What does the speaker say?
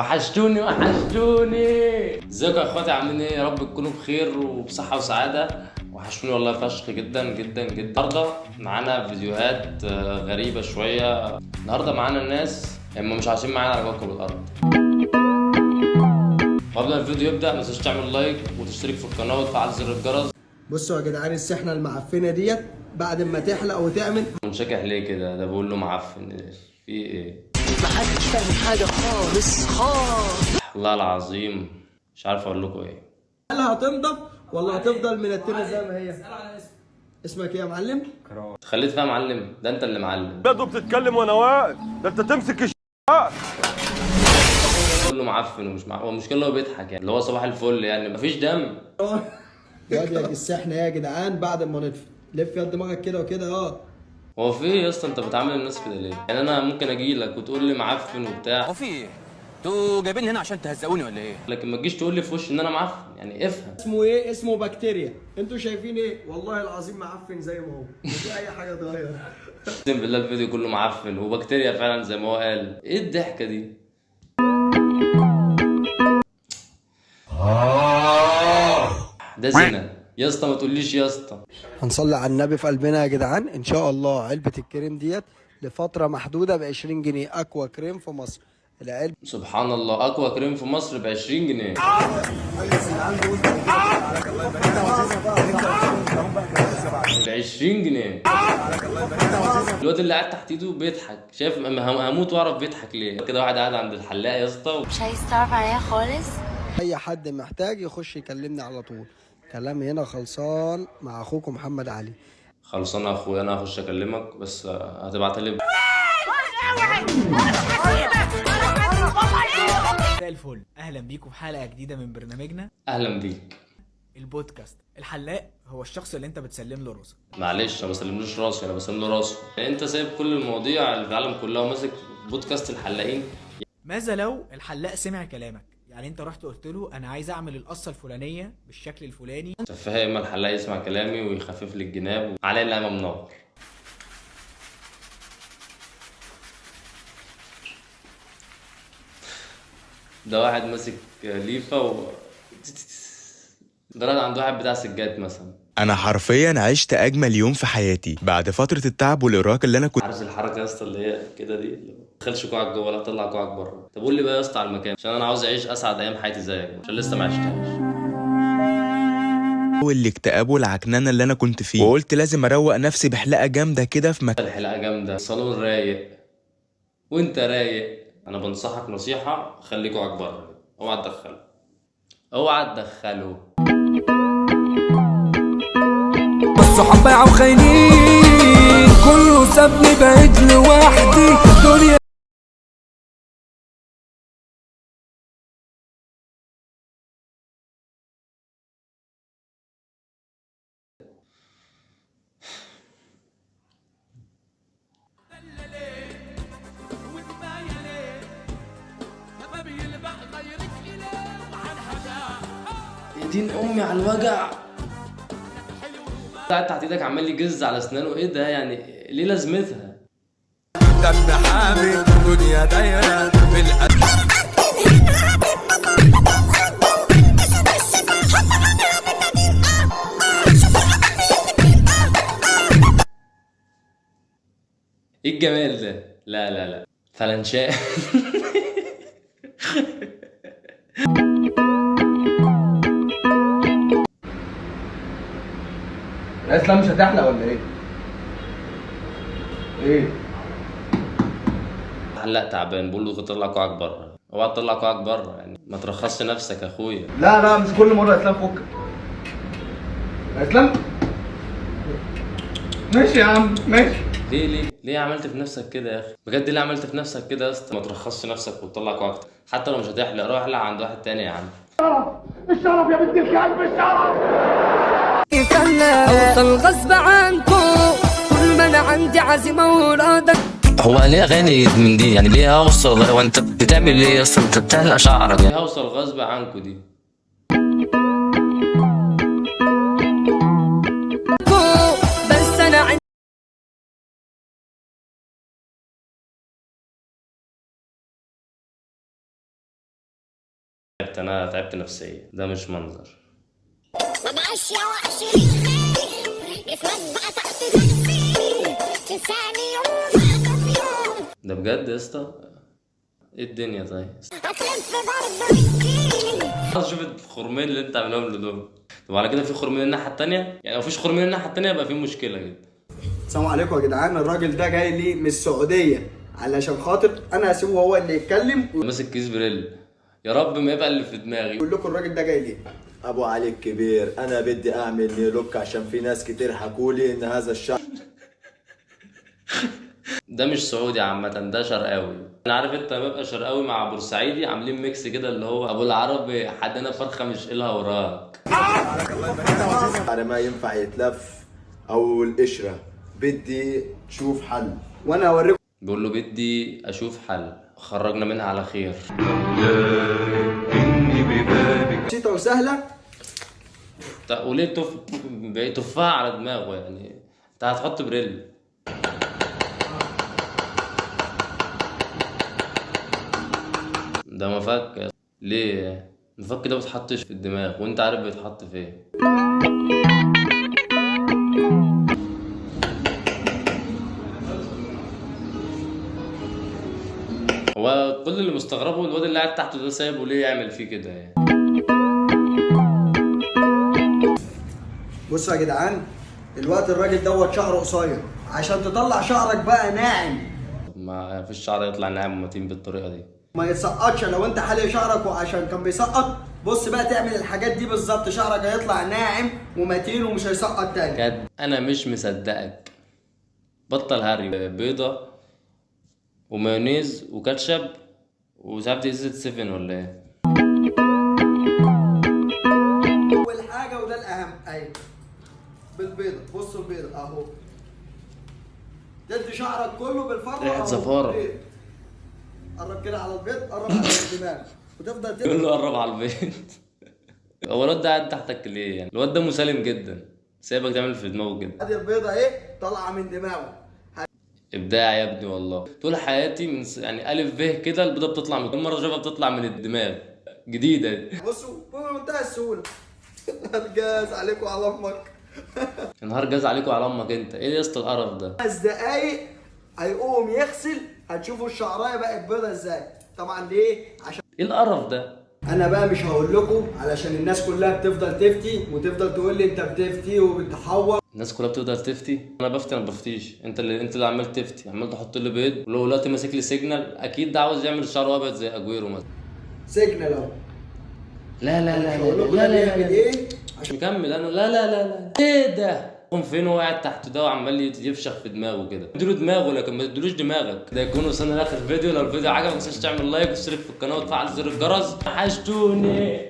وحشتوني وحشتوني. ازيكم يا اخواتي، عاملين ايه؟ يا رب تكونوا بخير وبصحة وسعادة. وحشتوني والله فشخ جدا جدا جدا. النهارده معانا فيديوهات غريبة شوية. النهارده معانا ناس هم مش عايشين معانا على كوكب الأرض. قبل ما الفيديو يبدأ ما تنساش تعمل like وتشترك في القناة وتفعل زر الجرس. بصوا يا جدعان، السحنه المعفنه ديت بعد ما تحلق وتعمل منشكح ليه كده؟ ده بقول له معفن، في ايه؟ محدش فاهم حاجة خالص خالص. والله العظيم مش عارف اقول لكم ايه. هل هتنضف ولا هتفضل منتنة زي ما هي؟ اسمك ايه يا معلم؟ خليت فيها معلم، ده انت اللي معلم. ده بتتكلم وانا واقف، ده انت تمسك كله معفن ومش معفن، هو المشكلة هو بيضحك يعني، اللي هو صباح الفل يعني مفيش دم. يا السحنه يا جدعان بعد ما نطفي لف يا دماغك كده وكده. هو في ايه يا اسطى؟ انت بتعامل الناس كده ليه؟ يعني انا ممكن اجي لك وتقول لي معفن وبتاع، هو في ايه؟ انتوا جايبين هنا عشان تهزقوني ولا ايه؟ لكن ما تجيش تقول لي في وشي ان انا معفن، يعني افهم. اسمه ايه؟ اسمه بكتيريا. انتوا شايفين ايه؟ والله العظيم معفن زي ما هو، مفيش اي حاجة اتغير. اقسم بالله الفيديو كله معفن وبكتيريا فعلا زي ما هو قال. ايه الضحكة دي؟ ده زنا يا اسطى، ما تقوليش يا اسطى. هنصلي على النبي في قلبنا يا جدعان. ان شاء الله علبة الكريم ديت لفترة محدودة ب 20 جنيه، اقوى كريم في مصر. العلبة سبحان الله، اقوى كريم في مصر ب 20 جنيه. ب 20 جنيه. الواد اللي قاعد تحت ايده بيضحك، شايف؟ هموت واعرف بيضحك ليه كده. واحد قاعد عند الحلاق يا اسطى. مش عايز تعرف عليا خالص. اي حد محتاج يخش يكلمني على طول. كلام هنا خلصان مع اخوكم محمد علي. خلصانه يا اخويا، انا هخش اكلمك بس هتبعتها لي. مساء الفل، اهلا بيكم في حلقة جديدة من برنامجنا اهلا بيك. البودكاست. الحلاق هو الشخص اللي انت بتسلم له راسك. معلش انا ما بسلملوش راسي، انا بسلم له راسه. يعني انت سايب كل المواضيع اللي في العالم كلها وماسك بودكاست الحلاقين. ماذا لو الحلاق سمع كلامك؟ يعني انت رحت قلت له انا عايز اعمل القصة الفلانية بالشكل الفلاني. تفاهة، اما الحلاق يسمع كلامي ويخفف لي الجناب علي اللي انا منور. ده واحد ماسك ليفه و ده راجل عند واحد بتاع سجاد مثلا. انا حرفيا عشت اجمل يوم في حياتي بعد فترة التعب والارهاق اللي انا كنت عارف الحركة يا اسطى اللي هي كده دي، اللي هو تدخلش كوعك جوه، لا تطلع كوعك بره. طب قول لي بقى يا اسطى على المكان، عشان انا عاوز اعيش اسعد ايام حياتي زيك، عشان لسه ما عشتهاش. والاكتئاب والعكننه اللي انا كنت فيه، وقلت لازم اروق نفسي بحلقة جامدة كده في مكان. الحلقة جامدة، الصالون رايق وانت رايق. انا بنصحك نصيحة، خلي كوعك بره، اوعى تدخله، اوعى تدخله. الصحاب باعوا خاينين، كله سابني بقيت لوحدي دنيا. يا دين امي على الوجع. قاعد تحت ايدك عمال يجز على اسنانه، ايه ده يعني؟ ليه لازمتها؟ دم حامي دنيا دايرة بالقلب. ايه الجمال ده؟ لا لا لا، فلنشاء. اسلام مش هتحلق ولا ايه؟ ايه؟ حلاق تعبان بقول له طلع كوعك بره، اوعى تطلع كوعك بره، يعني ما ترخصش نفسك يا اخويا. لا لا مش كل مرة اسلام فك. اسلام ماشي يا عم ماشي. ليه ليه ليه عملت في نفسك كده يا اخي؟ بجد ليه عملت في نفسك كده يا اسطى؟ ما ترخصش نفسك وتطلع كوعك، حتى لو مش هتحلق روح احلق عند واحد تاني يا عم. اوصل غصب عنكم طول ما انا عندي عزيمة وارادة. هو ليه اغاني من دي؟ يعني ليه اوصل؟ هو انت بتعمل ايه اصلا؟ انت بتحلق شعرك يعني. ليه هوصل غصب عنكو دي؟ بس انا انا تعبت نفسيا، ده مش منظر. ده بجد يا اسطى، ايه الدنيا؟ طيب شوف الخرمين اللي انت عاملهم له دول. طب على كده في خرمين الناحية التانية؟ يعني لو مفيش خرمين الناحية التانية يبقى في مشكلة كده. السلام عليكم يا جدعان، الراجل ده جاي لي من السعودية علشان خاطر انا هسيبه هو اللي يتكلم ماسك كيس بريل، يا رب ما يبقى اللي في دماغي. ويقول لكم الراجل ده جاي ليه. ابو علي الكبير، انا بدي اعمل new look عشان في ناس كتير حكولي ان هذا الشعر ده مش سعودي عامة، ده شرقاوي. انا عارف انت لما ببقى شرقاوي مع بورسعيدي عاملين mix كده، اللي هو ابو العربي حدنا فرخة مش إلها وراك. ما ينفع يتلف او القشرة، بدي تشوف حل. وانا هوريكم بيقول له بدي اشوف حل، خرجنا منها على خير. بسيطة وسهلة. طب وليه تفها على دماغه يعني؟ انت هتحط بريل. ده مفك ليه؟ المفك ده بيتحطش في الدماغ وانت عارف بيتحط فين. هو كل اللي مستغربه الواد اللي قاعد تحته ده سايبه ليه يعمل فيه كده يعني؟ بصوا يا جدعان، الوقت الراجل دوت شعره قصير، عشان تطلع شعرك بقى ناعم ما فيش شعر يطلع ناعم ومتين بالطريقة دي، ما يتسقطش. لو انت حالق شعرك وعشان كان بيسقط، بص بقى تعمل الحاجات دي بالظبط، شعرك هيطلع ناعم ومتين ومش هيسقط تاني. بجد انا مش مصدقك. بطل هري. بيضة ومايونيز وكاتشب ومش عارف دي ازازة 7 ولا ايه. اول حاجة وده الاهم، ايوه بالبيضه. بصوا البيضة اهو، تدي شعرك كله بالفروه. ريحه زفاره. قرب كده على البيض، قرب على الدماغ وتفضل يقول له قرب على البيض. هو الواد ده قاعد تحتك ليه يعني؟ الواد ده مسالم جدا، سايبك تعمل في دماغه كده. ادي البيضة اهي طالعه من دماغه. ابداع يا ابني والله. طول حياتي من يعني الف ب كده البيضة بتطلع من، كل مرة اشوفها بتطلع من الدماغ جديدة. بصوا بمنتهى السهولة. الجاز عليكم على امك. النهار جاز عليكم على امك. انت ايه يا اسطى القرف ده؟ 5 دقايق هيقوم يغسل، هتشوفوا الشعرايه بقت بيضة ازاي. طبعا ليه؟ عشان ايه القرف ده؟ انا بقى مش هقول لكم علشان الناس كلها بتفضل تفتي وتفضل تقول لي انت بتفتي وبتحور. الناس كلها بتفضل تفتي، انا بفتي؟ انا ما بفتيش. انت اللي عمال تفتي، عمال تحط لي بيض، ولو دلوقتي ماسك لي سيجنال اكيد ده عاوز يعمل شعره ابيض زي اجويرو مثلا. سيجنال اهو. لا لا لا مش هقول لكم لا ده لا لا بيعمل لا. ايه. مش مكمل انا. لا لا لا لا ايه ده؟ قوم فين هو قاعد تحت ده وعمال يفشخ في دماغه كده؟ اديله دماغه لكن ما تديلوش دماغك. ده يكون وصلنا لاخر الفيديو. لو الفيديو عجبك ما تنساش تعمل like وتشترك في القناة وتفعل زر الجرس. وحشتوني.